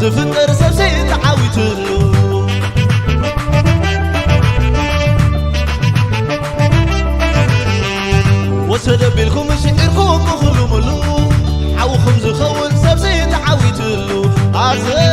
ዝፍጠር ሰብሲ ተዓዊትሉ። ወሰደ ቢልኩም ሽዒርኩም ምኽርምሉ። ሓውኹም ዝኸውን ሰብሲ ተዓዊትሉ። ኣዘይ